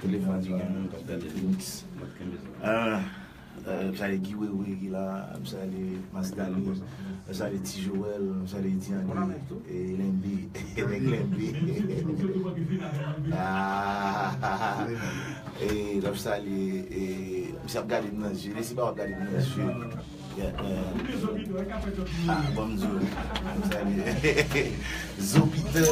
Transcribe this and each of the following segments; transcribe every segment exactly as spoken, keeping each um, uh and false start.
Telefòn di gen moun k ap gade mix. Ah, euh, m salye Guy Wewe ki la, m salye Masdali, m salye Ti Joel, m salye Diane, e Lenby, nèg Lenby. Ah, e n ap salye, e misye ap gade m nan zye, Desi ba w ap gade m nan zye. Yeah, euh, ah, bon, m di w, m salye Zopita,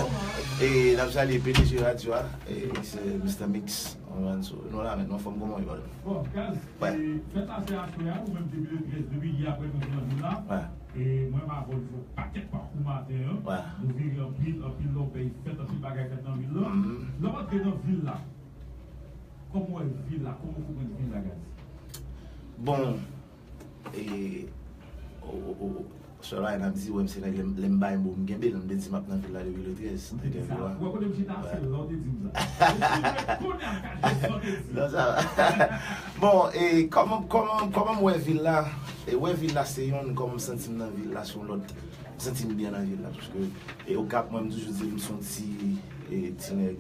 e n ap salye P D G radyo a, e se Mister Mix, konprann, so, nou la, men nou anfòm, kòman w ye, brother? Bon, Gaz, wè, e fèt la se aswè a, ou menm depi le trèz, depi yè apre nou vin nan vil la. Wè. E mwen m avè w fè yon pakèt pakou maten an. Wè. Nou vire anpil, anpil lòbèy fèt, anpil bagay fèt nan vil la. Mhm. Lè w antre nan vil la, kòman w wè vil la? Kòman w konprann vil la, Gaz? Bon, e, o, o, o, sè la, n ap di, wè, m se nèg, lè m, lè m bay mo, m kenbe l, m te di m ap nan vil la depi le trèz, te gen vwa. Ou wè kote m chita, se la w te di m sa. Non, sa va. Bon, e kòman, kòman, kòman m wè vil la? E wè vil la se yonn, kòman m santi m nan vil la, se yon lòt. M santi m byen nan vil la, paske e Okap, mwen, m toujou di m se yon ti, e, ti nèg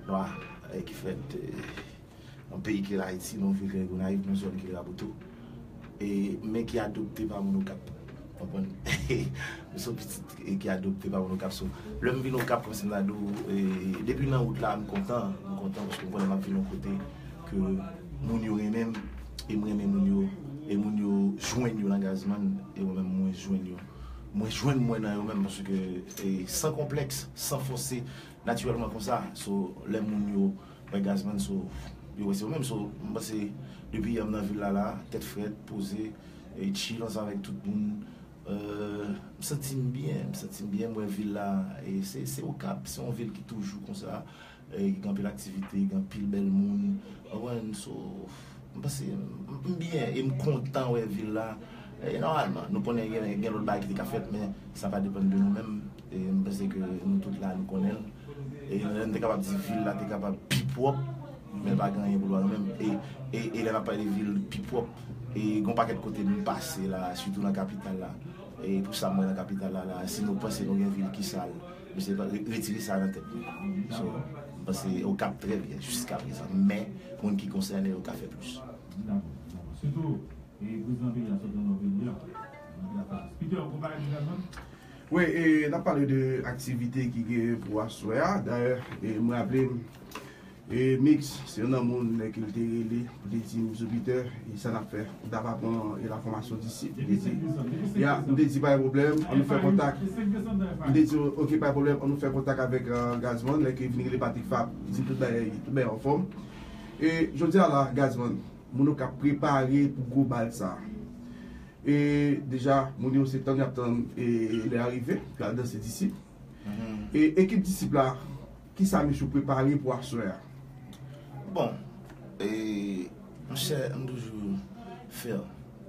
nwa, e ki fèt, e, yon peyi ki rele Ayiti, nan yon vil ki rele Gonayiv, nan yon zòn ki rele Raboto. E, men ki adopte pa moun Okap. Konprann? M se yon pitit, e, ki adopte pa moun Okap. So, lè m vin Okap, kòmsi m ta di w, e, depi nan wout la, m kontan. M kontan paske m konnen m ap vin yon kote ke moun yo renmen m, e m renmen moun yo, e moun yo jwenn yo nan Gazman, e mwen menm mwen jwenn yo. Mwen jwenn mwen nan yo menm paske, e, san konplèks, san fòse, natirèlman konsa. So, lè moun yo wè Gazman, so, yo wè se yo menm. So, m panse depi yè m nan vil la la, tèt frèt, poze, e chill ansanm avèk tout moun. Euh, m santi m byen, m santi m byen, m wè vil la, e se, se Okap, se yon vil ki toujou konsa, e ki gen anpil aktivite, gen anpil bèl moun, w konprann, so, m panse, m, m byen, e m kontan wè vil la. E nòmalman, nou konnen gen, gen lòt bagay ki te ka fèt, men sa pa depann de nou menm. E m panse ke nou tout la, nou konnen l. E lè n te kapab di vil la te kapab pi pwòp, men l pa gen anyen pou l wè nou menm. E, e, e lè n ap pale de vil pi pwòp, e gen yon pakèt kote m pase la, sitou nan kapital la. E pou sa m wè nan kapital la, la, si nou panse nou gen vil ki sal, mesye, re-, retire sa nan tèt nou. So, m panse Okap trè byen jiska prezan. Men, moun ki konsène yo ka fè plis. Dakò, dakò. Sitou, e prezidan peyi a sot nan nò peyi a. Dakò. Peter, ou konpare li Gazman? Wi, e n ap pale de aktivite ki gen pou aswè a. Dayè, e m raple m, e Mix, se youn nan moun ke l te rele pou te di m, Jupiter, e sa n ap fè. Ou ta va pran, e, lafòmasyon Disip. Depi senk desanm, depi senk desanm. Ya, m te di pa gen pwoblèm, ann nou fè kontak. M te di, oke, pa gen pwoblèm, ann nou fè kontak avèk, e, Gazman, lè ke vin rele Patrick Fab, di m tout bagay, tout bagay anfòm. E jodi a la, Gazman, moun yo k ap prepare pou gwo bal sa. E deja, moun yo se tann y ap tann, e, lè a rive, pou y al danse Disip. Mhm. E ekip Disip la, kisa misye prepare pou aswè a? Bon, e, monchè, m toujou fè,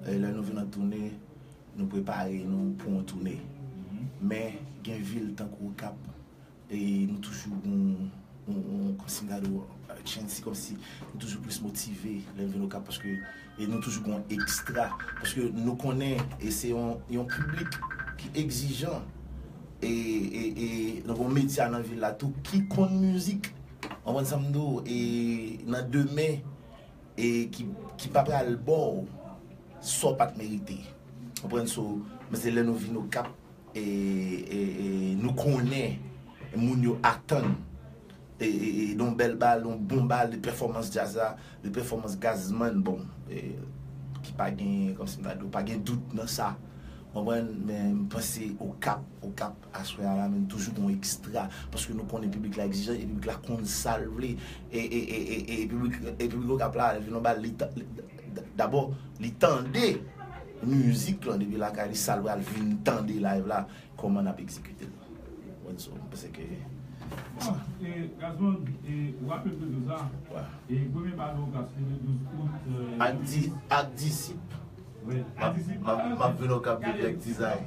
e, lè nou vin an toune, nou prepare nou pou yon toune. Mhm. Men, gen vil tankou Okap, e nou toujou gon, gon, gon, kòmsi m ta di w, chancy, kòmsi nou toujou plis motive lè n vin Okap, paske, e nou toujou gon ekstra, paske nou konnen, e se yon, yon piblik ki egzijan, e, e, e nou gon medya nan vil la tou ki konn mizik, w konprann sa m di w, e nan demen, e ki, ki pa pral ba w sa w pa t merite. W konprann? So, men se lè nou vin Okap, e, e, e nou konnen moun yo atann, e, e, e, yon bèl bal, yon bon bal, de pèfòmans djaz la, de pèfòmans Gazman, bon, e, ki pa gen, kòmsi m ta di w, pa gen dout nan sa. W konprann? Men m panse Okap, Okap, aswè a la, men toujou gon ekstra, paske nou konnen piblik la egzijan, e piblik la konn sa l vle, e, e, e, e, e piblik, e piblik Okap la, vin yon bal, li ta-, li, d-, dabò, li tande mizik lan depi lakay li, sa l pral vin tande live la, kòman n ap egzekite l. Bon, so, m panse ke sa. Bon, e, Gazman, e, ou raple m de sa. Wè. E premye bal Okap, se le douz out, e, ak di-, ak Disip. Wi, m ap, m ap, m ap vin Okap depi ak Dizay.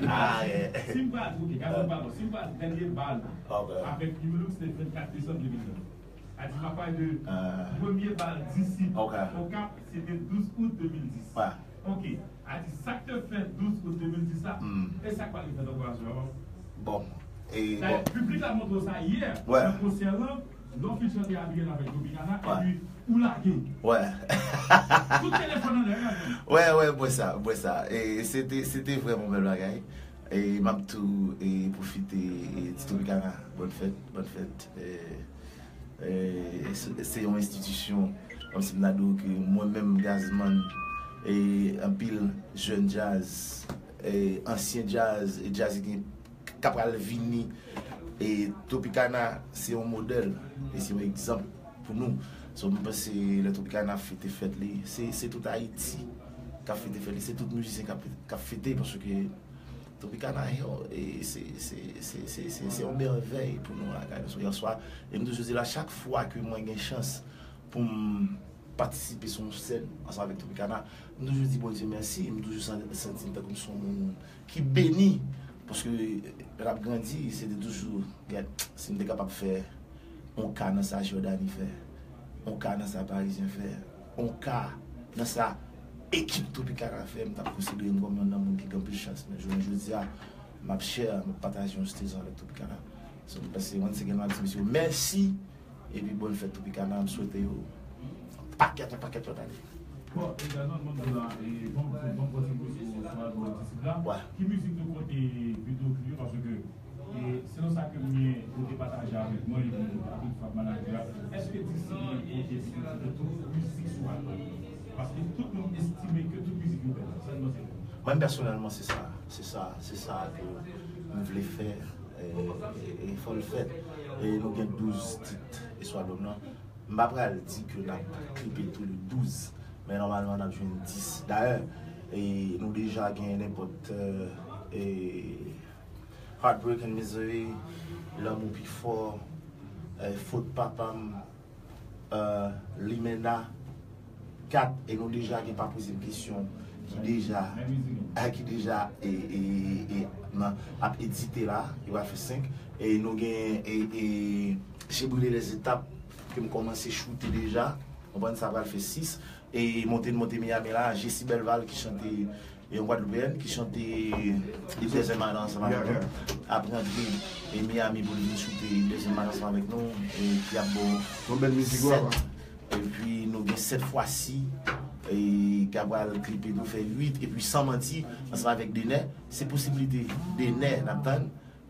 Ah, yeah. Si m pral, ok, Gazman, padon, si m pral dènye bal avèk Huey Lewis, se te vennkat desanm de mil nèf. A di, m ap pale de premye bal Disip Okap, se te douz out de mil dis. Wè. Ok, a di, sa k te fèt douz out de mil dis la, e sa k pral fèt ankò aswè a? Bon, e, bon. Piblik la montre w sa yè, nan konsè lan, Lè w fin chante Abigail avèk Tropicana, epi ou lage. Wè. Tout telefòn anlè, gade. Wè, wè, m wè sa, m wè sa. E se te, se te vrèman bèl bagay. E m ap tou e, pwofite e, di Tropicana, bòn fèt, bòn fèt. E, e, se, se yon enstitisyon, kòmsi m ta di w ke mwen menm, Gazman, e anpil jèn djaz, e ansyen djaz, e djaz ki gen k ap pral vini. E Tropicana se yon modèl, e se yon egzanp pou nou. So, mwen panse lè Tropicana ap fete fèt li, se, se tout Ayiti k ap fete fèt li, se tout mizisyen k ap, k ap fete, paske Tropicana e, e se, se, se, se, se, se yon mèvèy pou nou lakay nou. So, yèswa, e m toujou di la, chak fwa ke mwen gen chans pou m patisipe sou yon sèn ansanm avèk Tropicana, m toujou di Bondye mèsi, m toujou san- santi m tankou m se yon moun ki beni, paske lè n ap grandi, se te toujou, gad, si m te kapab fè yon ka nan sa Jordany fè, yon ka nan sa Parisien fè, yon ka nan sa ekip Tropicana fè, m t ap konsidere m kòm yonn nan moun ki gen anpil chans. Men jounen jodi a, m ap share, m ap pataje yon stage ansanm avèk Tropicana. So, m panse, once again, m ap di mesye yo mèsi. Epi bòn fèt Tropicana, m swete yo pakèt, yon pakèt lòt ane. Bon, e Gazman, ban m di w la, e ban m, ban m pran ti kou sou, sou albòm Ti Sid la. Wè. Ki mizik nou konte videyo klip yo? Paske, e, selon sa ke m gen, ou te pataje avèk mwen, epi anpil fwa manadjè a, èske Ti Sid la konte videyo klip yo, tout mizik sou albòm? Paske tout moun estime ke tout mizik yo bèl. Sa n panse? Mwen, pèsonèlman, se sa. Se sa, se sa ke m vle fè. E, e, e fò l fèt. E nou gen douz tit e sou albòm nan. M pa pral di ke n ap klipe tou le douz, men nòmalman n ap jwenn dis. Dayè, e nou deja gen nenpòt, e, Heartbreak and Misery, Lanmou Pi Fò, e, Fot Papa m, e, Limena, kat, e nou deja gen Pa Poze M Kesyon ki deja, e, ki deja e, e, e, nan, ap edite la, yo pral fè senk. E nou gen e, e, Je brûle les étapes ke m kòmanse choute deja, konprann, sa pral fè sis. E Monte n Monte Miami la, Jessie Belval ki chante, e yon Gwadloupeyèn ki chante Li Dèzè Madan ansanm avèk nou. Ap rantre e Miami pou l vin choute Li Dèzè Madan ansanm avèk nou, e ki ap ba w sèt. Epi nou gen Sèt Fwa Si, e ki ap pral klipe pou fè uit. Epi San Manti ansanm avèk Denè. Se posiblite Denè n ap tann.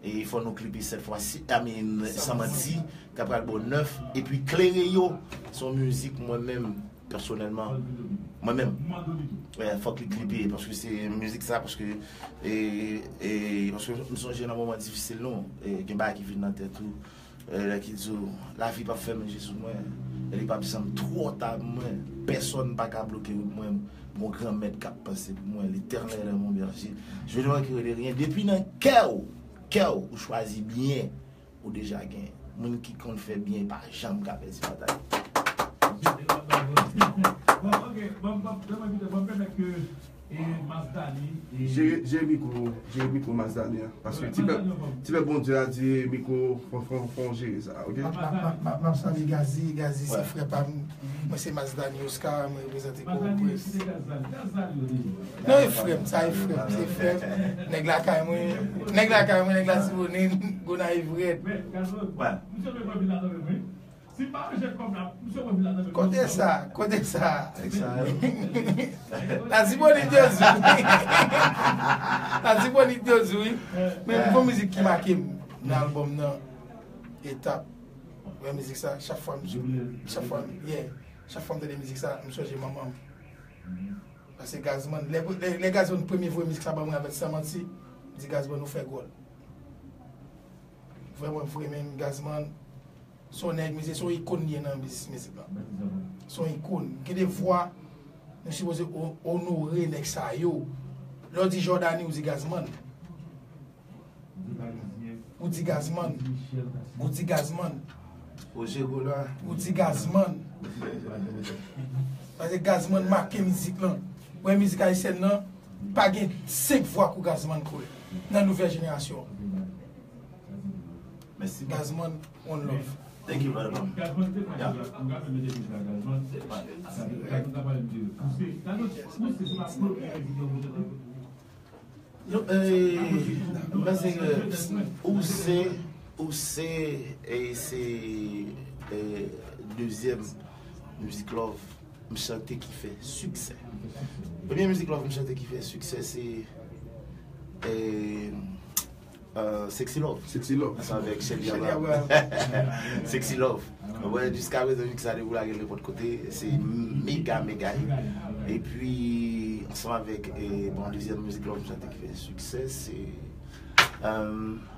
E fò nou klipe Sèt Fwa Si, I mean, San Manti, k ap pral ba w nèf. Epi Klere Yo, se yon mizik mwen menm, pèsonèlman, mwen menm, e, fòk li klipe, paske se mizik sa, paske, e, e, paske m sonje nan moman difisil nou, e, gen bagay ki vin nan tèt ou, e, lè ki di w, lavi p ap fèmen je sou mwen, e li p ap janm twò ta pou mwen, pèsonn pa ka bloke wout mwen, gon Granmèt k ap panse pou mwen, L'Éternel est mon berger, je ne manquerai de rien, depi nan kè w, kè w, ou chwazi byen, ou deja gen. Moun ki konn fè byen pa janm ka pèdi batay. Bon, ok, bon, bon, bon, bon, bon, pèmèt ke, e, Mas Dani, e, jere, jere mikwo, jere mikwo Mas Dani an. Paske ti pèp, ti pèp Bondye a di mikwo, fò, fò, fò w jere sa, ok? M ap, m ap, m ap, m ap, m ap salye Gazi, Gazi se frè pa m. Mwen se Mas Dani Oscar, mwen reprezante Pòtoprens. Non, e frè m, sa e frè m, se frè m. Nèg lakay mwen, nèg lakay mwen, nèg Latibonit, Gonayiv rèd. Kote sa, kote sa. Latibonit yo di wi. Latibonit yo di wi. Men gon mizik ki make m nan albòm nan, Etap. Wè mizik sa, chak fwa m, chak fwa m, yeah. Chak fwa m tande mizik sa, m sonje manman m. Paske Gazman, lè, lè, lè Gazman premye voye mizik sa ban mwen avèk San Manti, m di, Gazman, ou fè gòl. Vrèman vre, men Gazman, se yon nèg, mizye, se yon ikòn li ye nan biznis mizik la. Se yon ikòn. Gen de vwa, nou sipoze o-, onore nèg sa yo. Lè w di Jordany, ou di Gazman. Ou di Gazman. Ou di Gazman. Ou di Gazman. Paske Gazman make mizik lan. Wè mizik ayisyèn nan, pa gen senk vwa kou Gazman kou l. Nan nouvèl jenerasyon. Gazman, one love. Thank you, brother. Yeah. Non, eh, m panse ke ou se, ou se, e se, E, dezyèm mizik love m chante ki fè siksè. Premye mizik love m chante ki fè siksè se, e, e, Sexy Love. Sexy Love. Ansanm avèk Shelly Abraham. Sexy Love. Wè, jiska prezan mizik sa depi w lage l nenpòt kote, se mega, mega hit. Epi, ansanm avèk, e, bon, dezyèm mizik love m chante ki fè siksè, se, e,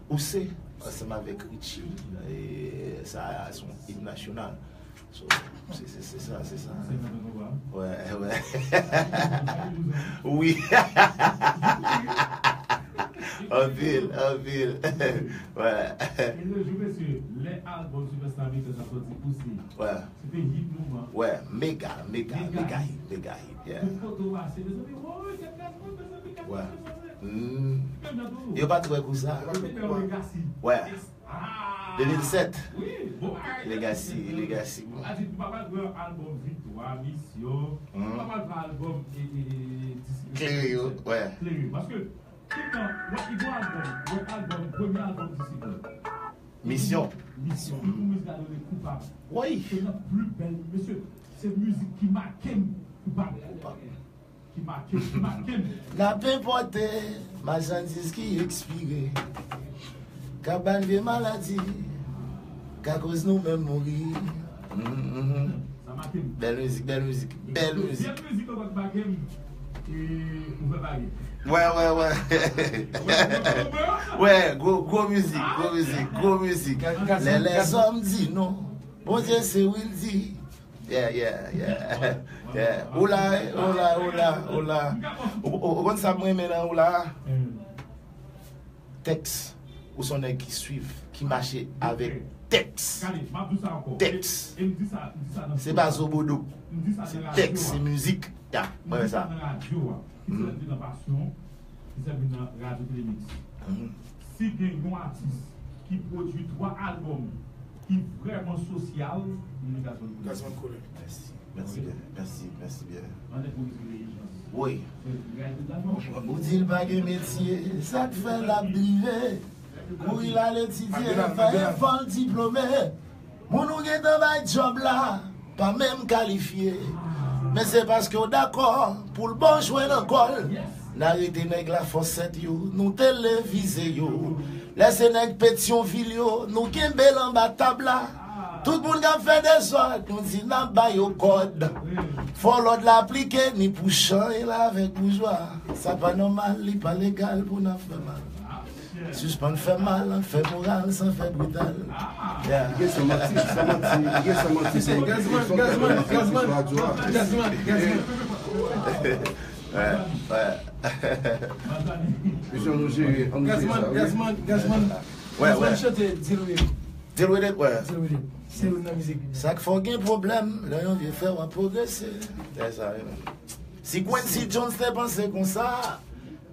Ou se, ansanm avèk Richie. E, sa, se yon hit nasyonal. So, se, se, se sa, se sa. Wè, wè. Wi. Anpil, anpil. Wè. Mesye, lè albòm Superstar Beatles a sòti, ou se, wè, se te hit moman. Wè, mega, mega, mega hit, mega hit, yeah. Tout kote w pase, mezanmi, woy, gad, gad, gad, mezanmi, gad, gad, gad. Yo pa t wè kou sa. Wè. De mil sèt. Legacy, Legacy. Klere yo, wè. Misyon. Woy. Ki make, ki make m. N ap enpòte machandiz ki ekspire, k ap ba n vye maladi, ka koz nou menm mouri. Mhm. Sa make m. Bèl mizik, bèl mizik, bèl mizik. Dezyèm mizik ankò ki make m, e, Ouvè Baryè. Wè, wè, wè. Wè, gwo, gwo mizik, gwo mizik, gwo mizik. Lè lèzòm di non, Bondye se wi l di. Yeah, yeah, yeah. Yeah. Ou la, ou la, ou la, ou la. Ou, ou, ou konn sa mwen renmen nan ou la? Tèks. Ou se yon nèg ki swiv, ki mache avèk tèks. Tèks. Se pa zobodo. Se tèks, se mizik. Ya, mwen renmen sa. Ki sèvi nan Pasyon, ki sèvi nan Radyo Telemix. Si gen yon atis ki pwodui twa albòm ki vrèman sosyal, li Gazzman Couleur. Gazzman Couleur. Mèsi. Mèsi byen. Mèsi, mèsi byen. Wi. Ou di l pa gen metye, sa k fè l ap drive. Kouri l al etidye, fè efò l diplome. Moun ou gentan bay djòb la, pa menm kalifye. Men se paske w dakò pou l ba w jwe nan kò l. N arete nèg la fòsèt yo, nou televize yo. Lè se nèg Petyonvil yo, nou kenbe l anba tab la. Tout moun k ap fè dezòd, nou di n ap ba yo kòd. Fò lòd la aplike, ni pou chan e la avèk boujwa. Sa pa nòmal, li pa legal pou n ap fè mal. Sispann fè mal, fè moral san fè brital. Yeah. Li gen san manti, san manti, li gen san manti, san manti. Gazzman, Gazzman, Gazzman, Gazzman, Gazzman. Wè, wè. Mesye, ann nou jere, ann nou jere sa, wi. Gazzman, Gazzman, Gazzman, Gazzman chante Deal With It. Deal With It, wè. Deal With It. Se youn nan mizik. Sa k fè w gen pwoblèm, lè yon vye fè w ap pwogrese. Se sa, wi. Si Quincy Jones te panse konsa,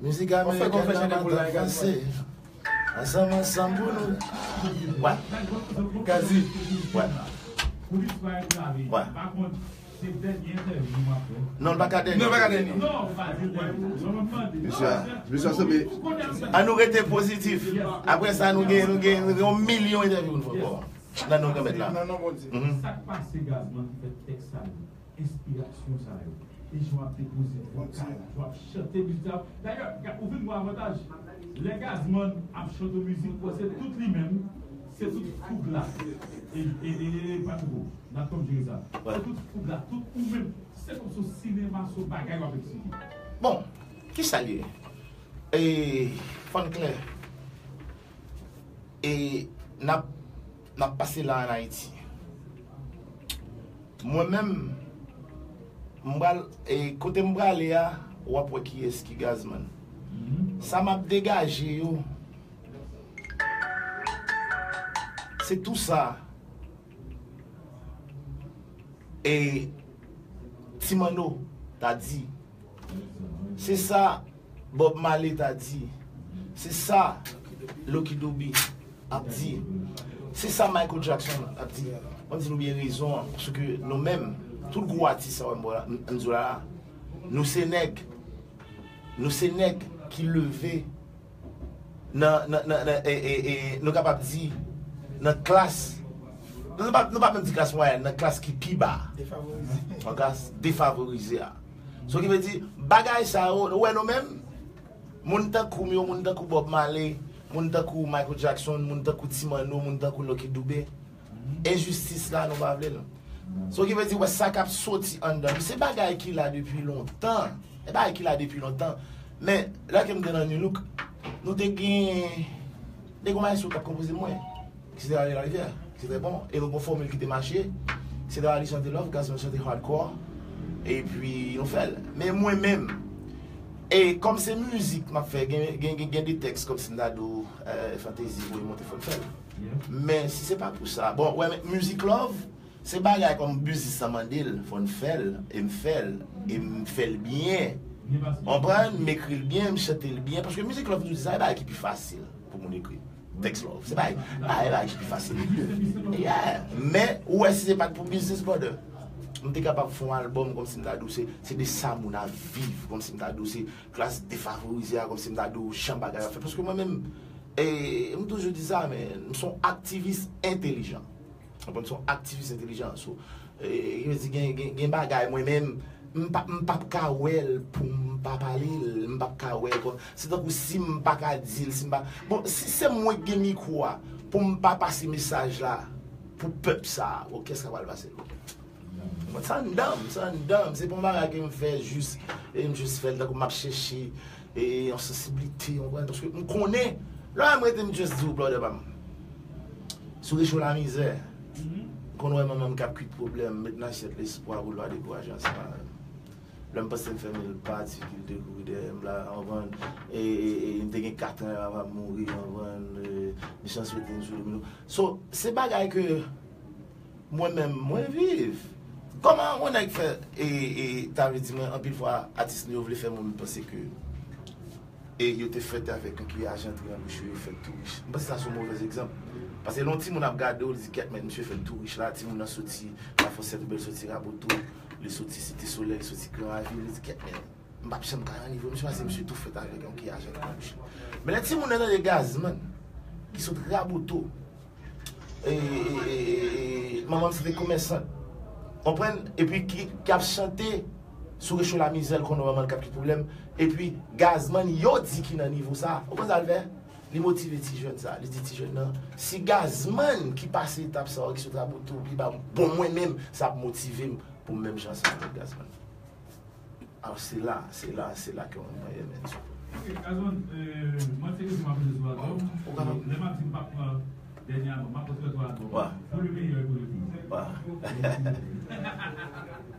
mizik amerikèn nan pa t ap vanse. Ansanm, ansanm pou nou. Wè. Gazi. Wè. Wè. Non, l pa ka dènye. Non, l pa ka dènye. Mesye, mesye, sanble. Ann nou rete pozitif. Apre sa, nou gen, nou gen, nou gen yon milyon entèvyou pou nou fè ankò. Nan non Granmèt la. Nan non Bondye. Mhm. Sa k pase Gazzman ki fè tèks sa yo? Enspirasyon sa yo. E jan w ap depoze vokal, jan w ap chante mizik sa yo. Dayè, ou vin wè avantaj. Lè Gazzman ap chante yon mizik, ou wè se tout li menm, se tout foug la. E, e, e, e, pa twò. N ap kòm jere sa. Se tout foug la, tout ou menm. Se kòm se yon sinema, se yon bagay w ap eksplike. Bon, kisa l ye? E, fò n klè. E n ap, n ap pase la ann Ayiti. Mwen menm, m pral, e, kote m prale a, w ap wè kiyès ki Gazzman. Sa m ap degaje yo, se tou sa. E Ti Manno ta di. Se sa Bob Marley ta di. Se sa Lucky Dube ap di. Se sa Michael Jackson ap di. Mwen di nou byen rezon an, paske nou menm, tout gwo atis sa w wè m ba w la, m, m di w la, nou se nèg, nou se nèg ki leve nan, nan, nan, nan, e, e, e, nou kapab di, nan klas Nou pa, nou pa menm di klas mwayèn, nan klas ki pi ba. Defavorize. Nan klas defavorize a. So ki vle di, bagay sa yo, nou wè nou menm, moun tankou m yo, moun tankou Bob Marley, moun tankou Michael Jackson, moun tankou Ti Manno, moun tankou Lucky Dube, enjistis la, nou pa vle l. So ki vle di, wè sa k ap soti anndan nou. Se bagay ki la depi lontan. Se bagay ki la depi lontan. Men, lè ke m te nan Nu Look, nou te gen, te gen yon maestro k t ap konpoze mwen. Ki se Daniel Larivière, ki se trè bon. E nou gon fòmil ki te mache. Se Daniel chante love, Gazman chante hardcore. Epi nou fè l. Men mwen menm, e kòm se mizik m ap fè, gen, gen, gen, gen de tèks kòm si m ta di w, eh, fantezi voye monte fò n fè l. Men si se pa pou sa, bon, wè, men mizik love, se bagay kòm biznis lan mande l, fò n fè l, e m fè l, e m fè l byen. Konprann? M ekri l byen, m chante l byen, paske mizik love nou di sa, e bagay ki pi fasil pou moun ekri. Tèks love. Se pa, pa e bagay ki pi fasil. Yeah. Men, ou wè, si se pa t pou biznis, brother, m te kapab fè yon albòm kòm si m ta di w se, se de sa moun ap viv, kòm si m ta di w se klas defavorize a, kòm si m ta di w jan bagay ap fèt. Paske mwen menm, e, m toujou di sa, men, m se yon aktivis entelijan. Konprann, se yon aktivis entelijan. So, e, yo di gen, gen, gen bagay mwen menm, m pa, m p ap ka wè l pou m pa pale l, m p ap ka wè l kon, se tankou si m pa ka di l, si m pa, bon, si se mwen k gen mikwo a, pou m pa pase mesaj la pou pèp sa, bon, kiyès k ap pral pase l? Bon, sa anndan m, sa anndan m, se pa yon bagay ke m fè jis, e m jis fè l tankou m ap chèche e, yon sansiblite, yon bagay, paske m konnen, lè m rete m just di w, brother pa m. Sou recho lamizè, m konn wè manman m k ap kwit pwoblèm, met nan asyèt lespwa pou l pa dekouraje ansanm avè m. Lè m panse m fè mil pa, difikilte kouri dèyè m la, w konprann? E, e, e, m te gen kat an, papa m mouri, w konprann? E, mechanste te m sou domino. So, se bagay ke mwen menm, mwen viv. Kòman yon nèg fè, e, e, ta vle di mwen, anpil fwa, atis nou yo vle fè moun panse ke, e, yo te fèt avèk yon kiyè ajantre nan bouch yo, yo fèt tou rich. M panse sa se yon movèz egzanp. Paske lè yon timoun ap gade w, li di, "Kèt, men misye fèt tou rich la, timoun nan soti Lafòsèt oubyen l soti Raboto, li soti Site Solèy, li soti Gran Ravin," li di, "Kèt, men m p ap janm ka nan nivo misye, paske misye tou fèt avèk yon kiyè ajantre nan bouch li." Men lè timoun nan tande Gazman, ki sot Raboto, e, e, e, e, e, manman m se te komèsant. Konprann? Epi ki, ki ap chante sou recho lamizè, l konnen manman l k ap ki pwoblèm. Epi Gazman, yo di ki nan nivo sa. Ou konn sa l fè? Li motive ti jèn sa. Li di ti jèn nan, si Gazman ki pase etap sa yo, ki sot Raboto, li ba m bon, mwen menm, sa ap motive m pou m menm jan ansanm avèk Gazman. Alò, se la, se la, se la ke mwen, mwen renmen tou. Ok, Gazman, euh, mwen se kesyon m ap poze sou albòm. Ou kapab. Lè m ap di m p ap pran dènye albòm, m ap pran trè twa albòm. Wa. Pou le meyè e pou le pi. Wa.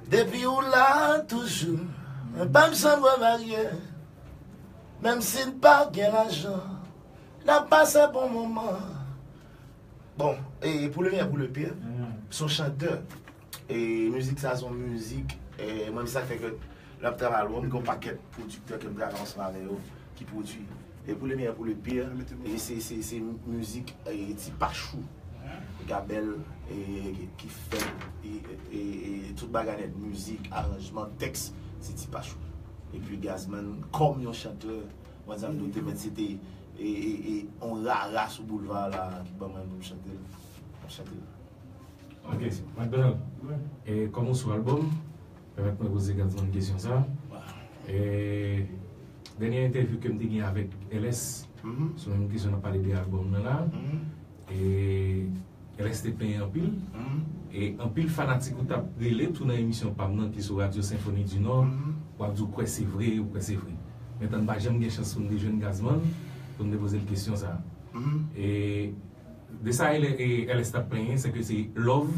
Depi ou la toujou, mwen pa m janm wè baryè. Menm si n pa gen lajan, n ap pase bon moman. Bon, e pou le meyè, pou le pi, se yon chantè. E mizik sa, se yon mizik, e mwen, se sa k fè ke lè m ap travay albòm, gen yon pakèt pwodiktè ke m travay ansanm avè yo ki pwodui. E pou le meyè, pou le pi, e se, se, se mizik, e, Ti Pachou, Gabèl, e, ki fè, e, e, e, e tout bagay nèt, mizik, aranjman, tèks, se Ti Pachou. Epi Gazman, kòm yon chantè, mwen di m dote, men se te, e, e, e, yon rara sou boulva la ki ban mwen pou m chante l. M ap chante l. Ok, Macdonald. Wi. E kòm ou sou albòm, pèmèt mwen poze Gazman kesyon sa. Wa. E dènye entèvyou ke m te gen avèk L S, mhm, sou menm kesyon n ap pale de albòm nan la. Mhm. E L S te plenyen anpil. Mhm. E anpil fanatik ou t ap rele tou nan emisyon pa m nan ki sou Radyo Senfoni di Nò. Mhm. W ap di w kwè se vre, ou kwè se vre. Men tann pa janm gen chans pou m te jwenn Gazman pou m te poze l kesyon sa. Mhm. E de sa L S t ap plenyen, se ke se Love,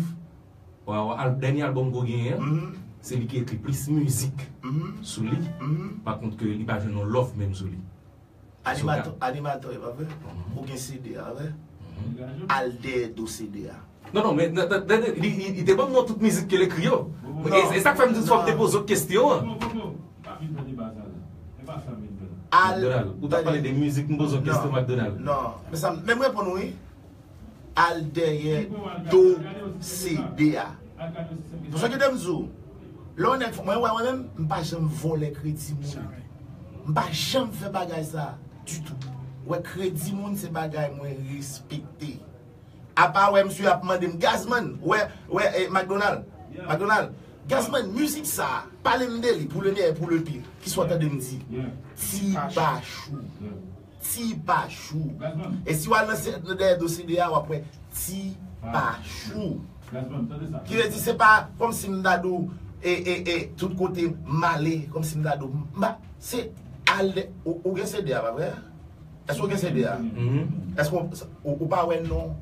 al-, dènye albòm ke w genyen an, mhm, se li ki ekri plis mizik, mhm, sou li. Mhm. Pa kont ke li pa jwenn yon love menm sou li. Animatè, animatè, e pa vre? Mhm. Ou gen C D a, vre? Mhm. Al dèyè do C D a. Non, non, men, nan, nan, nan, li, li, li te ban m non tout mizik ke l ekri yo. Non. E, e sa k fè m di fò m te poze w kesyon an. Bon, bon, bon. Pa vin fè deba sa la. E pa sa m vin fè la. Al, Donald, ou t ap pale de mizik, m poze w kesyon, Macdonald. Non, men sa, men m reponn ou, wi. Al dèyè do C D a. Pou sa ki te m di w, lè yon nèg, mwen, mwen, mwen menm, m pa janm vòlè kredi moun. M pa janm fè bagay sa ditou. Wè, kredi moun se bagay mwen respekte. Apa wè misye ap mande m, Gazman, wè, wè, eh, McDonald, McDonald, Gazman, mizik sa, pale m de li, pou le meilleur, pou le pire. Kisa w tande m di? Ti pa chou. Ti pa chou. E si w al nan se- nan dèyè do C D a, w ap wè ti pa chou. Ki vle di, se pa kòmsi m ta di w, e, e, e, tout kote m ale, kòmsi m ta di w, m pa, se al de, ou, ou gen C D a, pa vre? Èske w gen C D a? Èske w, ou, ou pa wè non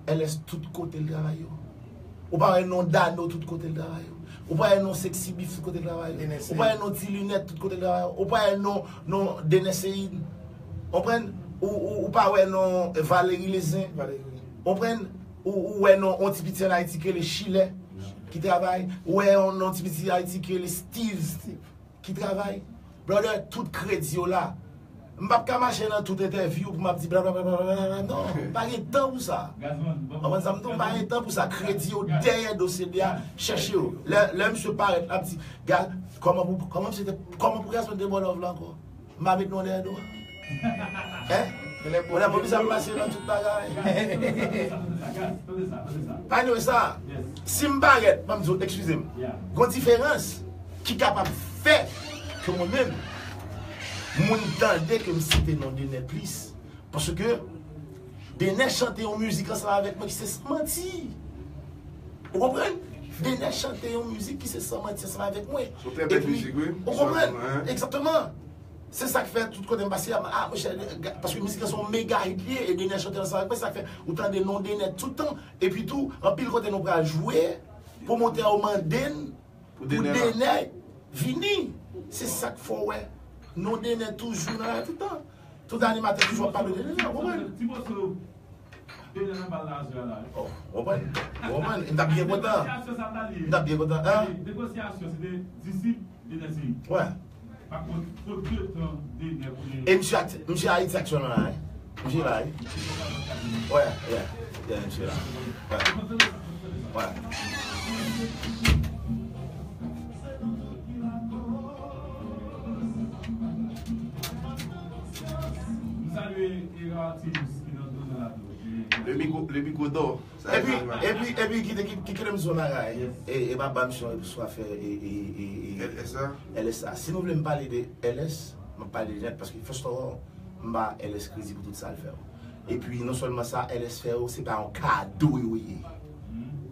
L S tout kote l travay yo? Ou pa wè non Dano tout kote l travay yo? Ou pa wè non Sexy Beef tout kote l travay yo? Ou pa wè non Ti Linèt tout kote l travay yo? Ou pa wè non, non Dener Ceïd? Konprann? Ou, ou, ou pa wè non Valérie Lezen? Konprann? Ou, ou wè non on ti piti ann Ayiti ki rele Chilè ki travay? Ou wè non ti piti Ayiti ki rele Steve ki travay? Brother, tout kredi yo la. M p ap ka mache nan tout entèvyou pou m ap di blablabla. Non, m pa gen tan pou sa. Konprann sa m di w, m pa gen tan pou sa. Kredi yo dèyè do C D a, chèche yo. Lè, lè misye parèt, l ap di, "Gad, kòman pou, kòman misye te, kòman pou Gazman te ba w love la ankò?" M pa met non dèyè do a. Hein? Wala, pou sa m pase nan tout bagay. Pa anyway sa. Si m parèt, ban m di w, eskize m. Gon diferans ki kapab fè ke mwen menm, moun tande ke m site non Dener plis. Paske Dener chante yon mizik ansanm avèk mwen ki se San Manti. Ou konprann? Dener chante yon mizik ki se San Manti ansanm avèk mwen. Epi, ou konprann? Egzakteman. Se sa k fè tout kote m pase a, ah, monchè, paske mizik lan se yon mega hit li ye, e Dener chante ansanm avèk mwen, se sa k fè ou tande non Dener tout tan. Epi tou, anpil kote nou pral jwe, pwomotè yo mande n pou Dener vini. Se sa k fè w wè non Dener toujou nan la tout tan. Tout animatè toujou ap pale de Dener, ou konprann? Ti moso Dener nan bal la jwe a la. Oh, ou konprann? Ou konprann? M t ap byen kontan. M t ap byen kontan, hein? Negosyasyon, se te disip Dener Ceïd. Wè. Pa kont, fot de tan Dener pou Dener. E misye ak-, misye Ayiti aktyèlman la, hein? Misye la, wi. Wè, yeah. Yeah, misye la. Wè. Wè. M salye e atis ki nan zòn nan la tou. Le micro, le micro d'or. Epi, epi, epi, kite, ki, ki, kite m di w yon bagay. E, e pa ba misye yon swa fè, e, e, e, e, L S A. L S A. Si nou vle m pale de L S, m ap pale de nèt, paske first of all, m ba L S kredi pou tout sa l fè yo. Epi, non sèlman sa, L S fè yo, se pa yon kado yo ye.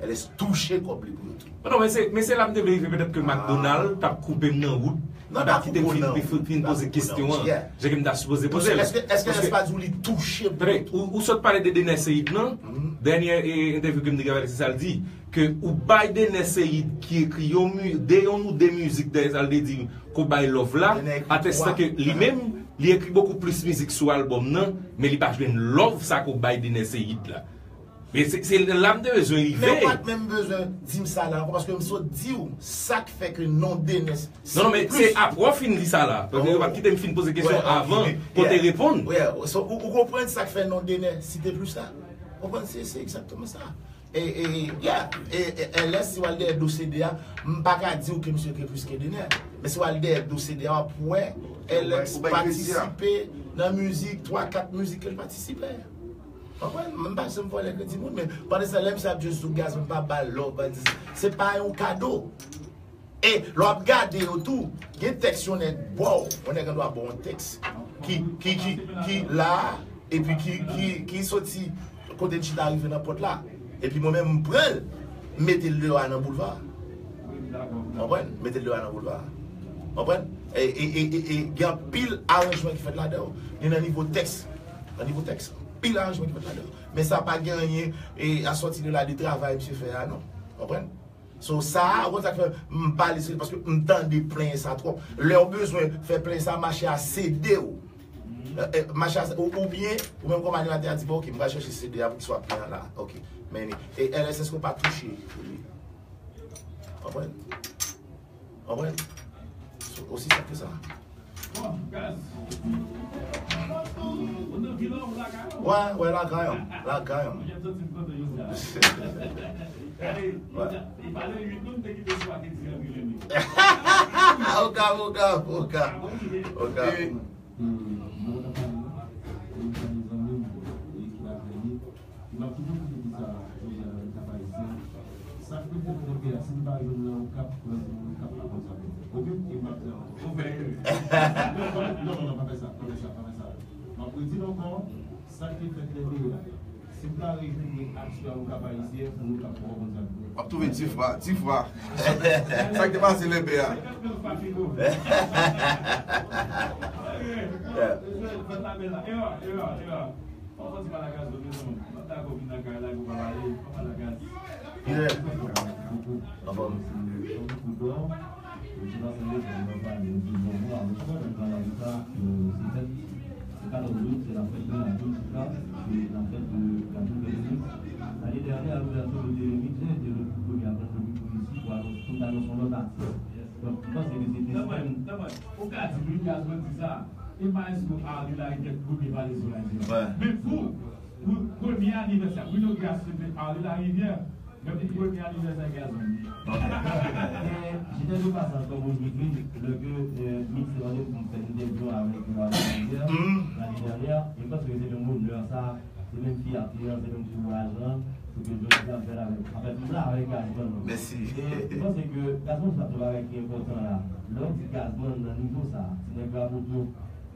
L S touche kòb li pou yo tou. Non, men se, men se la m te vle rive, petèt ke McDonald t ap koupe m nan wout, li pa kite m fin, fin, fin poze kesyon an, jan ke m ta sipoze poze l. Èske, èske L S pa di w li touche pou yo tou? Ou, ou sot pale de Dener Ceïd nan, dènye, e, entèvyou ke m te gen avè l, se sa l di, ke ou bay Dener Ceïd ki ekri yon mi-, de, yon ou de mizik dèyè sa l te di, ke w bay love la, atestan ke li menm, li ekri bokou plis mizik sou albòm nan, men li pa jwenn love sa ke w bay Dener Ceïd la. Men se, se la m te bezwen rive. Men ou pa t menm bezwen di m sa la ankò, paske m sot di w sa k fè ke non Dener site plis. Non, non, men se apre w fin di sa la. Paske yo pa t kite m fin poze kesyon avan pou w te reponn. Ou, ou konprann sa k fè non Dener site plis la? Ou konprann? Se, se egzakteman sa. E, e, yeah, e, e, L S, si w al dèyè do C D a, m pa ka di w ke misye ekri plis ke Dener. Men si w al dèyè do C D a, w ap wè L S patisipe nan mizik, twa, kat mizik ke l patisipe. Konprann? M pa janm vòlè kredi moun, men pandan se tan, lè misye ap jwe sou gaz, m pa ba l love, pa di, se pa yon kado. E lè w ap gade yo tou, gen tèks yon nèg ba w, yon nèg andwa ba w yon tèks ki, ki, ki, ki la, epi ki, ki, ki soti kote l chita rive nan pòt la. Epi mwen menm, m pran l, m mete l deyò a nan boulva. Konprann? Mete l deyò a nan boulva. Konprann? E, e, e, e, e gen anpil aranjman ki fèt ladan yo. Ni nan nivo tèks. Nan nivo tèks, anpil aranjman ki fèt ladan yo. Men sa pa gen anyen, e, a sòti de la de travay misye fè a, non. Konprann? So, sa a, ou konn sa k fè m pa li sou li, paske m tande plenyen sa twòp. Lè w bezwen fè plenyen sa, mache a C D w. Eh, eh, mache a, ou, oubyen, ou menm kòm animatè a di, bon, ok, m pral chèche C D a pou ki swa plenyen la. Ok. Men, e L S S ke w pa touche pou li. Konprann? Konprann? So, osi senp ke sa. Wè, wè, lakay an, lakay an. Wè. Oga, oga, oga. Oga. Mwen ta pale la, mwen ta pale zanmi m, e ki la fè li, li pa toujou kite ti Ok, si nou pa jwenn nan Okap, mwen di moun Okap pa konn sa pou fè. Ok, e m ap di ankò. Ou fè erè. Non, non, non, non, pa fè sa, pa fè sa, pa fè sa. M ap redi l ankò, sa ki fèt lè de a. Si m ta rejwenn aksyon Okap Ayisyen, pou Okap poko konn sa pou fè. W ap twouve ti fwa, ti fwa. Sa k te pase lè de a. Senkant mil fwa pi gwo. Yeah. Fè tabèl la. Erè, erè, erè. Fò w sòti pa lagaz, mezanmi. M pa dakò vin nan kay la epi w pa pale, pa pale lagaz. Yeah. Anfòm. Se pa sèlman jan nou pale, nou di bon mwa, nou fè nan kay la, se fèt. Se katòz out, se la fèt de la mizika, se la fèt de la Ville de Remix. Lane dènyè, a louvèti de Remix, se te le premye a pran le mikwo isi pou anons-, pou anonse yon lòt atis. Donk, m panse ke se te Tanpri, tanpri. Ou ka di wi, Gazman di sa. E pa èske Arly Larivière ki premye pale sou radyo? Wè. Men pou, pou premye anivèsè, pou inogirasyon de Arly Larivière, men pou premye anivèsè Gazman. Ok. E, jete de pasaj, kòm ou di, lè ke, e, Mix te mande pou m fè entèvyou avèk, e, Arly Larivière, lane dènyè, e m panse ke se menm onè sa, se menm fyète an, se menm kouraj lan, pou ke jodi a m fè l avèk, anfèt, m la avèk Gazman. Mèsi. E m panse ke Gazman se yon bagay ki enpòtan la. Lè w di Gazman nan nivo sa, ti nèg Raboto,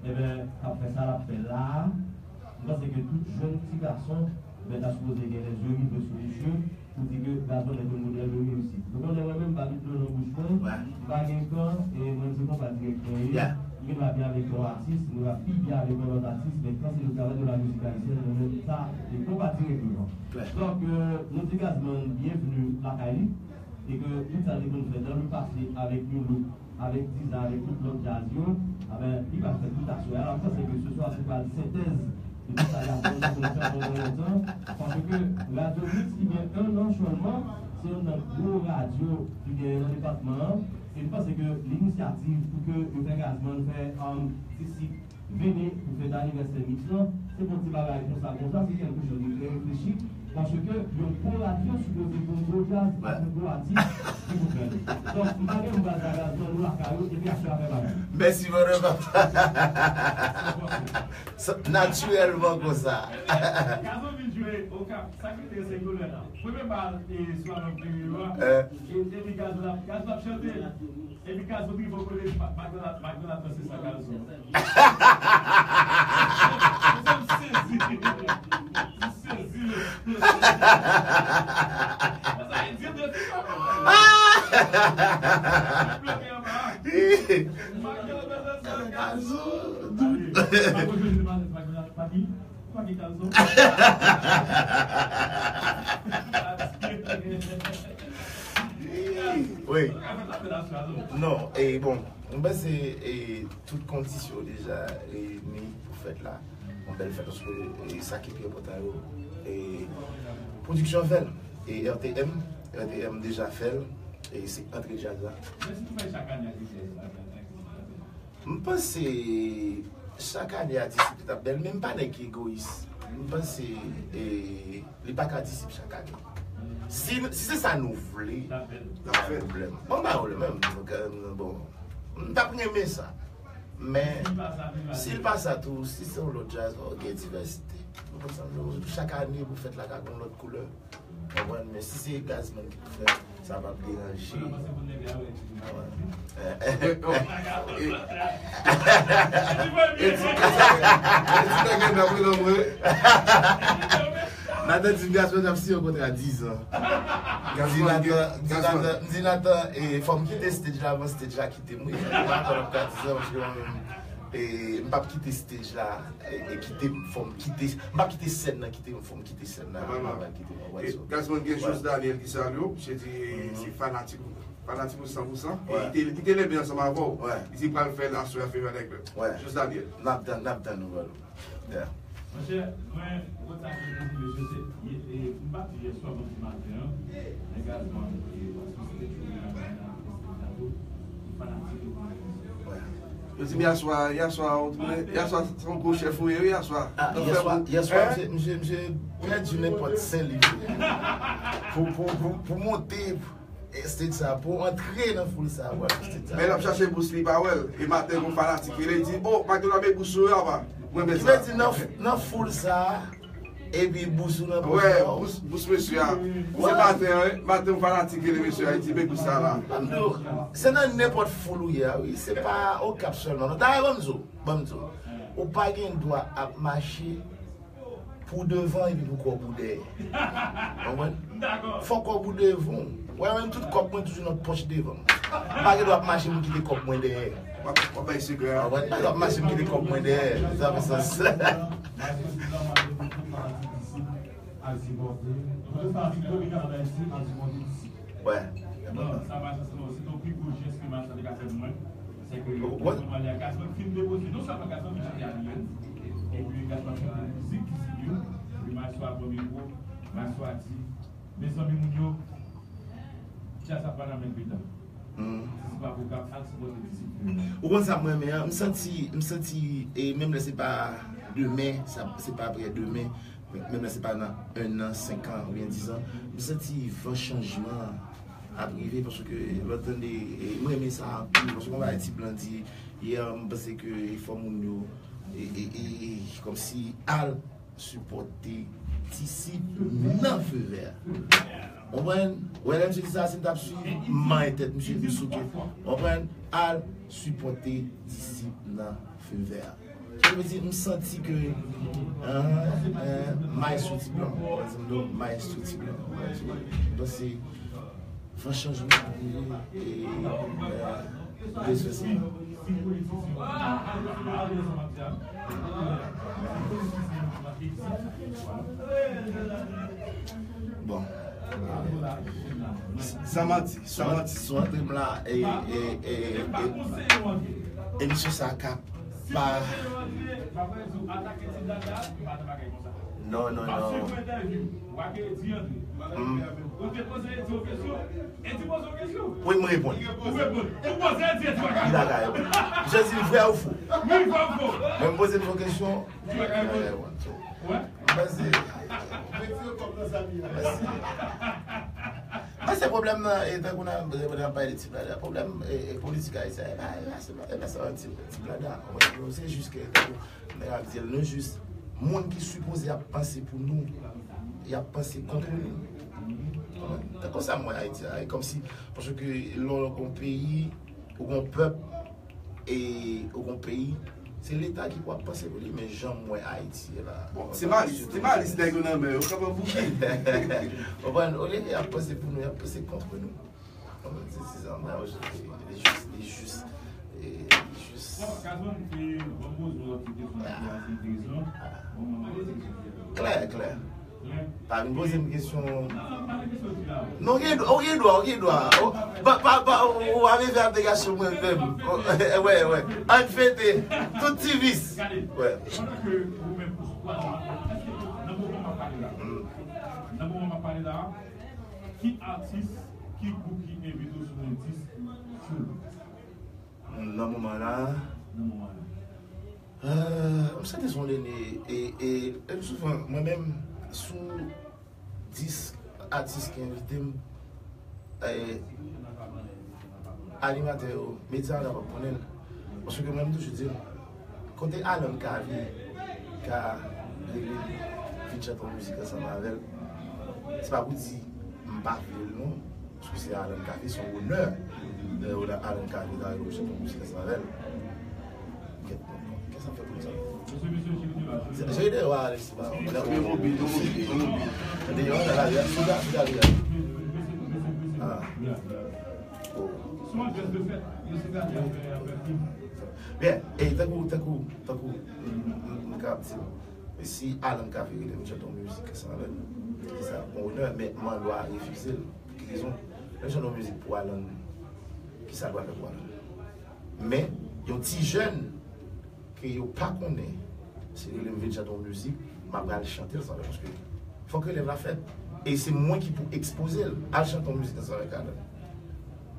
enben, k ap fè sa l ap fè la a, m panse ke tout jèn ti gason, enben, ta sipoze gen lèzye rive sou misye, pou di ke Gazman est un modèle de réussite. Nou konnen mwen menm, m pa met dlo nan bouch mwen, m pa gen kan, e mwen se konpa dirèk mwen ye. M gen dwa byen avèk yon atis, m gen dwa pi byen avèk yon lòt atis, men kan se le travay de la musique haïtienne, mwen menm, sa, e konpa dirèk mwen. Donk, e, nou di Gazman byenvni lakay li, e ke tout sa l te konn fè dans le passé avèk Youlou, avèk Dizan, avèk tout lòt djaz yo, enben, li pral fè tout aswè a. M panse ke se swa se pral sentèz de tout sa Gazman te konn fè pandan lontan, paske Radyo Mix ki gen un an sèlman, se youn nan gwo radyo ki genyen nan depatman an. E m panse ke linisyativ pou ke yo fè Gazman fè, um, ti sik vini pou fèt anivèsè Mix lan, se pou ti bagay konsa, konsa, se kèlke chòz de trè reflechi, paske yon bon radyo sipoze pou yon bon djaz, pa pou yon bon atis ki pou fè l. Donk, m pa gen yon baz a Gazman, nou lakay ou, epi aswè a fè bagay. Mèsi, brother. Sa, natirèlman konsa. Gazman vin jwe Okap, sa ki te se koulè la. Premye bal, e, sou albòm Premye yo a, e, epi Gazman ap, Gazman ap chante. Epi Gazman rive kole, Magdala, Magdala danse sa Gazman. Mezanmi, m sezi. M sezi. Sa e di de ti papa. M plonje anba. Magdala danse sa Gazman. Magdala, Magdala, papi. Papi Gazman. Wi. Non, e bon, mwen panse, e, tout kondisyon deja reyini pou fèt la. Yon bèl fèt, paske, e, sa ki pi enpòtan yo, e, pwodiksyon fè l, e R T M, R T M deja fè l, e se antre djaz la. Men si nou fè chak ane a di fè sa, M panse chak ane a disip li t ap bèl, men m pa nèg ki egoyis. M panse, e, li pa ka disip chak ane. Si, si se sa nou vle, pa gen pwoblèm. Bon, ba yo le menm. Donk, e, bon, m t ap renmen sa. Men, si l pa sa tou, si se yon lòt djaz, ok, divèsite. Nou konn sa nou, chak ane pou fèt la ka gen yon lòt koulè. Konprann, men si se Gazman ki pou fè, sa p ap deranje. Eti, eti, eti, Nathan di Gazman ap siyen yon kontra diz an. Gazman, Gazman. M di Nathan, e, fò m kite stage la avan stage la kite m, wi. M pa konn ap ka diz an, paske mwen menm, e, m p ap kite stage la, e, e kite, fò m kite, m p ap kite sèn nan kite m, fò m kite sèn nan, m pa kite m, w wè. E, so, Gazman gen Jos Daniel ki salye w, misye di se fanatik ou, fanatik ou san pou san. E li te, li te leve ansanm avè w. Li di pral fè l aswè a, fè yo avèk lè. Jos Daniel. N ap tann, n ap tann nouvèl ou. Yeah. Monchè, mwen, kontak yo pou mesye, se, e, e, m pati yèswa, bon, ti maten an, nèg Gazman, e, paske se te chou nan, nan, nan, fanatik yo. Yo di m yèswa, yèswa, ou tounen, yèswa, se yon gwo chèf ou ye, wi, yèswa. Ah, yèswa, yèswa, misye, misye, misye pèdi nenpòt senk liv pou, pou, pou, pou monte stage sa, pou antre nan foul sa, wè, stage sa. Men l ap chache bous li, pa wè l. E maten, gon fanatik rele, li di, "O, Magdala met bous sou yo, apa." Mwen, men sa. Ki vle di, nan, nan foul sa, Epi bous ou nan pòch. Wè, bous, bous mesye a. Se maten an, wi. Maten, yon fanatik rele mesye a, li di, "Men bous sa la." Ban m di w, se nan nenpòt foul ou ye a, wi. Se pa Okap sèlman, non. Dayè, ban m di w, ban m di w, ou pa gen dwa ap mache pou devan epi pou kòb ou dèyè. Konprann? Fò kòb ou devan w. Wè, menm tout kòb mwen toujou nan pòch devan m. M pa gen dwa ap mache pou m kite kòb mwen dèyè. W ap, w ap bay sekrè a. Konprann? M pa gen dwa ap mache pou m kite kòb mwen dèyè. Sa fè sans. Al sipòte. Tout fanatik Dominican Haiti al sipòte disip. Wè. Non, sa pa chans non. Se yon pi gwo jès ke Machante ka fè pou mwen. Se ke Gazzman fin depoze, non sèlman Gazzman fin chante Aliyèn, epi Gazzman chante mizik disip yo, epi Maestro a pran mikwo, Maestro a di, mezanmi moun yo, djaz ap pa nan menm petan. Disip ap Okap, al sipòte disip yo. Ou konn sa mwen renmen an? M santi, m santi, e menm lè se pa demen, sa, se pa aprè demen, men, menm lè se pa nan en an, senk an oubyen diz an, m santi van chanjman an ap rive, paske lè w tande, e, mwen renmen sa anpil, paske yon bagay Ti Blan di yè, m panse ke e fò moun yo, e, e, e, e, kòmsi al sipòte disip nan Feu Vert. Konprann? Wè, lè misye di sa, si m t ap swiv, m manyen tèt misye, m souke. Konprann? Al sipòte disip nan Feu Vert. Sa vle di, m santi ke, ah, eh, Maestro Ti Blan, mwen di m non, Maestro Ti Blan, mwen di, m panse fò chanjman rive, e, eh, bezwen sa. Bon. Sa mati, sa mati. Sou antre m la, e, e, e, e, emisyon sa ka pa. Non, non, non. Hmm. Wi, m reponn. Li la kay. Misye di l vrè ou fo. Men m poze l yon kesyon. Li la kay. Mèsi. Mèsi. Mwen se pwoblèm nan, e tankou nan, nan pale de Ti Blada, pwoblèm, e, e, politik ayisyen, e pa, e pa, se pa, e pa sa, Ti, Ti Blada. Se jis ke, tankou, nèg ap di l, nou jis, moun ki sipoze ap panse pou nou, y ap panse kont nou. Se konsa m wè Ayiti a, e kòmsi, paske lè w gon peyi, ou gon pèp, e ou gon peyi, se Leta ki pou ap panse pou li, men jan m wè Ayiti ye la. Bon, se malis, se malis nèg yo nan men yo, kanpe pou ki? Konprann? Olye ke y ap panse pou nou, y ap panse kont nou. Konprann? Se, se sa m wè, li jis, li jis, e, li jis. Klè, klè. Pa vin poze m kesyon. Non, ou gen dwa, ou gen dwa, ou gen dwa. Ou, pa, pa, pa, ou, ou ap fè aplikasyon mwen menm. Wè, wè. Ann fete. Tout ti vis. Wè. Nan moman m ap pale la, nan moman m ap pale la, ki atis, ki gwoup ki envite w sou yon dis solo? Nan moman la. Nan moman la. Ah, m santi se yon lane, e, e, e souvan, mwen menm, sou dis atis ki envite m, e, animatè yo, medya yo kapab konnen l. Paske mwen, m toujou di l, kote Alan Cavé ka rele m vin chante yon mizik ansanm avè l, se pa pou di m pa vle l non. Paske se Alan Cavé, se yon onè. Lè Alan Cavé ta rele w chante yon mizik ansanm avè l. Kèt, kèt sa fè konsa. Jere deyò a, Alexis, ba. Yon mobil, yon mobil, yon mobil. Deyò, la, la, la, sou la, sou la, la. Ah. Oh. Byen, e, tankou, tankou, tankou, m, m, m ka ap di w, si Alan Cavé rele m chante yon mizik ansanm avè l, se sa, yon onè, men m an dwa refize l. Pou ki rezon? Lè m chante yon mizik pou Alan, ki sa l pral fè pou Alan? Men, yon ti jèn ke yo pa konnen, si rele m vin chante yon mizik, m ap pral chante l ansanm avè l, paske fòk relèv la fèt. E se mwen ki pou ekspoze l. Al chante yon mizik ansanm avèk Alan.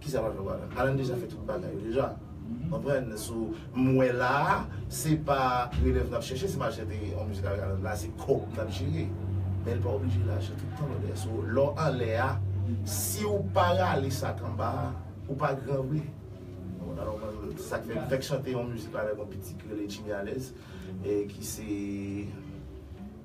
Ki sa l pral fè pou Alan? Alan deja fè tout bagay yo deja. Konprann? So, m wè la a, se pa relèv n ap chèche, si m al chante yon mizik avèk Alan la, se kòb n ap jere. Men l pa oblije lajan tout tan lòdè. So, lè w anlè a, si w pa rale sa k anba a, ou pa gran vre. Alò, mwen, sa k fè m fèk chante yon mizik la avèk yon piti ki rele Jimmy Alez, e ki se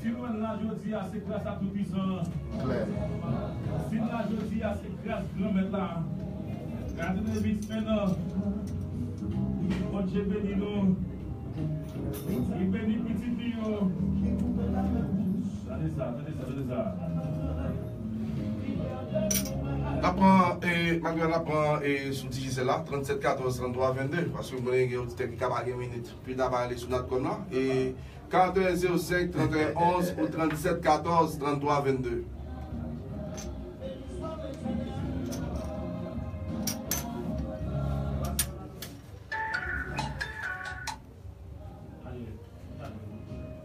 Si nou menm la jodi a, se gras a Toupisan an. Klè. Si nou la jodi a, se gras Granmèt la. Gade David Fernand. Bondye beni nou. Li beni pitit li yo. Tande sa, tande sa, tande sa. N ap pran, e, Manuel, n ap pran, e, sou Digicel la, trannsèt katòz tranntwa venndè, paske m konnen gen oditè ki ka pa gen minit. Pi ta pale sou Natcom la, e, katòz zewo senk tranntwa onz ou trannsèt katòz tranntwa venndè.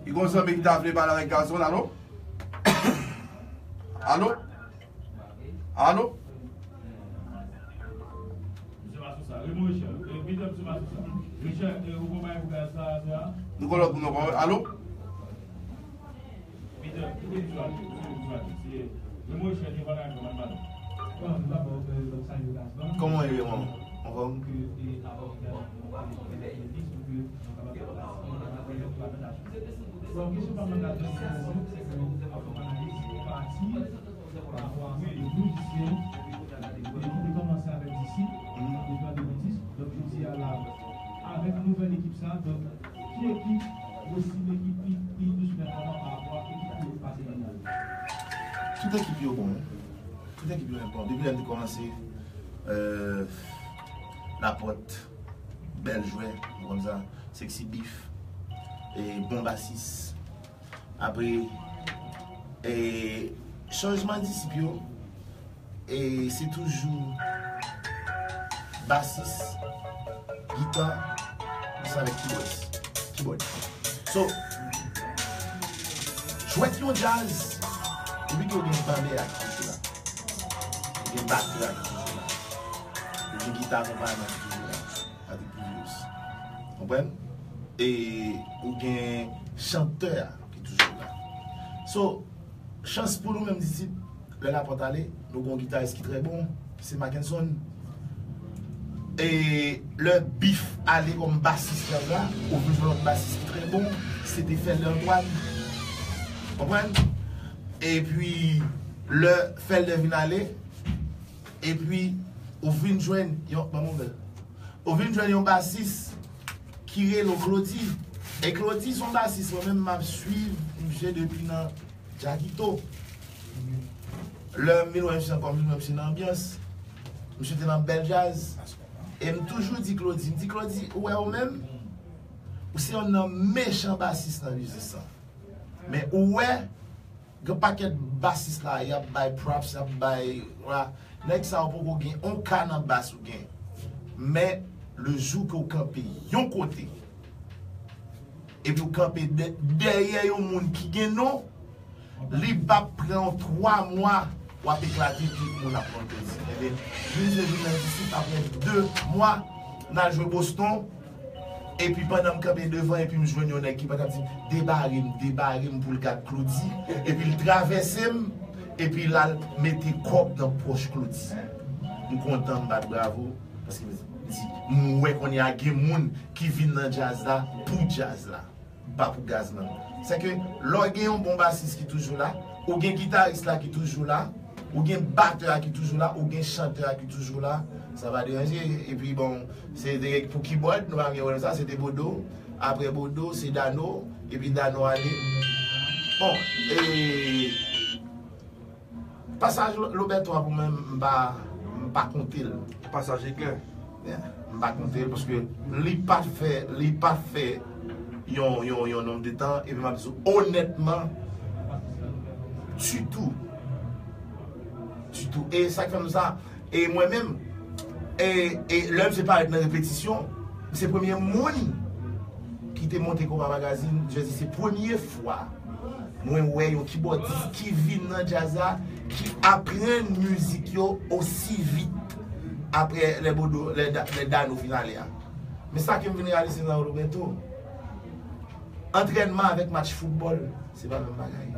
Li gon zanmi ki ta vle pale avèk Gazman, alo? Alo? Alo? Misye pa sou sa. Remo Richard. E, Peter, misye pa sou sa. Richard, e, ou konn bagay pou gaz la, sa? Nou konn lòt moun ankò, wi. Alo? Peter, kite misye ale, kite misye ale. Se Remo Richard, li konn bagay pou gaz la. Kòman w ye, Remo? Anfòm? Bon, kesyon pa m nan gade, se ke, se ke, analiz pati, pa rapò a mwen, de mizisyen, e ki te kòmanse avèk Disip, depi an de mil dis. Donk, jodi a la, avèk nouvèl ekip sa, donk, ki ekip ou estime ki pi, pi, plis pèfòman pa rapò a ekip ki pase nan yo? Tout ekip yo bon, wi. Tout ekip yo bon. Depi lè m te kòmanse, euh, Lapòt, bèl jwè, nou konn sa, Sexy Beef, e bon basis. Apre, e, chanjman Disip yo, e se toujou basis, gita, ansanm avèk kibòdis. Kibòd. So, jwèt yon djaz, epi ke w gen bande a ki toujou la. Ou gen batè a ki toujou la. Ou gen gita akonpayman ki toujou la. Patrick Pluviose. Konprann? E ou gen chantè a ki toujou la. So, chans pou nou menm Disip, lè Lapòt ale, nou gen yon gitaris ki trè bon, se Mackenson. E lè Beef ale kòm basis djaz la, ou vin jwenn lòt basis ki trè bon, se te Felder Antoine. Konprann? Epi, lè Felder vin ale, epi, ou vin jwenn yon, ban m yon bèl. Ou vin jwenn yon basis ki rele w Claudy. E Claudy se yon basis, mwen menm m ap swiv misye depi nan Jackito. Lè m vin wè misye ankò, m vin wè misye nan anbyans. Misye te nan bèl djaz. E m toujou di Claudy, m di, "Claudy, ou wè ou menm? Ou se yonn nan mechan basis nan biznis lan. Men ou wè, gen pakèt basis la, y ap bay props, y ap bay, vwala. Nèg sa yo poko gen on ka nan bas ou gen. Men, le jou ke w kanpe yon kote, epi w kanpe dè-, dèyè yon moun ki gen non, li p ap pran w twa mwa, w ap eklate, tout moun ap konn Claudy. Ebyen, vin se vin nan Disip apre de mwa, n al jwe Boston, epi pandan m kanpe devan, epi m jwenn yon nèg ki pa t ap di, "Debare m, debare m," pou l gad Claudy, epi l travèse m, epi l al mete kòb nan pòch Claudy. M kontan, m bat bravo, paske m di, m wè kounye a gen moun ki vin nan djaz la pou djaz la, pa pou gaz nan. Se ke lè w gen yon bon basis ki toujou la, ou gen gitaris la ki toujou la, ou gen batè a ki toujou la, ou gen chantè a ki toujou la, sa pa deranje. Epi bon, se te pou kibòd, nou pa gen wè sa, se te Bodo. Apre Bodo, se Dano, epi Dano ale. Bon, e, pasaj Lo-, Loberto a pou mwen, m pa, m pa konte l. Pasaj eklè. Yeah. M pa konte l paske li pa fè, li pa fè yon, yon, yon nonb de tan, epi m ap di w onètman, ditou. Ditou. E sa k fè m di sa, e mwen menm, e, e lè misye parèt nan repetisyon, se premye moun ki te monte Konpa Magazine, je di se premye fwa mwen wè yon kibòdis ki vin nan djaz la, ki aprann mizik yo osi vit apre lè Bodo, lè Da-, lè Dano fin ale a. Men sa ke m vin reyalize nan Loberto, antrènman avèk match foutbòl, se pa menm bagay.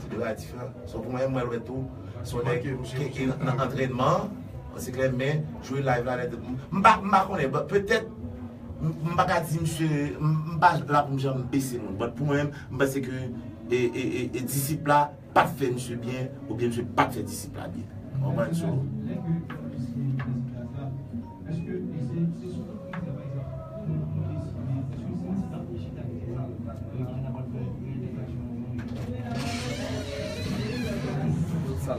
Se de bagay diferan. So, pou mwen, m wè Loberto, se yon nèg ki, ki nan antrènman, se klè, men jwe live la nèt. M pa, m pa konnen, but petèt, m, m pa ka di misye, m, m pa la pou m janm bese moun. But pou mwen, m panse ke, e, e, e, e Disip la pa t fè misye byen, oubyen misye pa t fè Disip la byen. Ou konprann? So, Bon,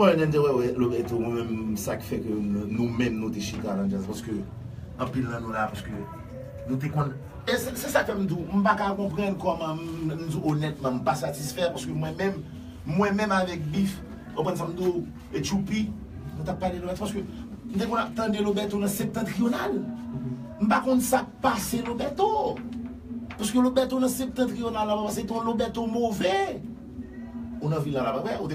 N N T, wè, wè, Lobeto, mwen menm, sa k fè ke nou, nou menm, nou te chita nan djaz, paske anpil nan nou la, paske nou te konn, e se, se sa k fè m di w, m pa ka konprann kòman, m, m di w onètman, m pa satisfè, paske mwen menm, mwen menm avèk Bif, w konprann sa m di w, e Tchoupi, nou t ap pale Lobeto, paske m te konn ap tande Lobeto nan Septentrional. M pa konn sa k pase Lobeto. Paske Lobeto nan Septentrional la, se te yon Lobeto move. Ou nan vil la, la, pa vre? Ou te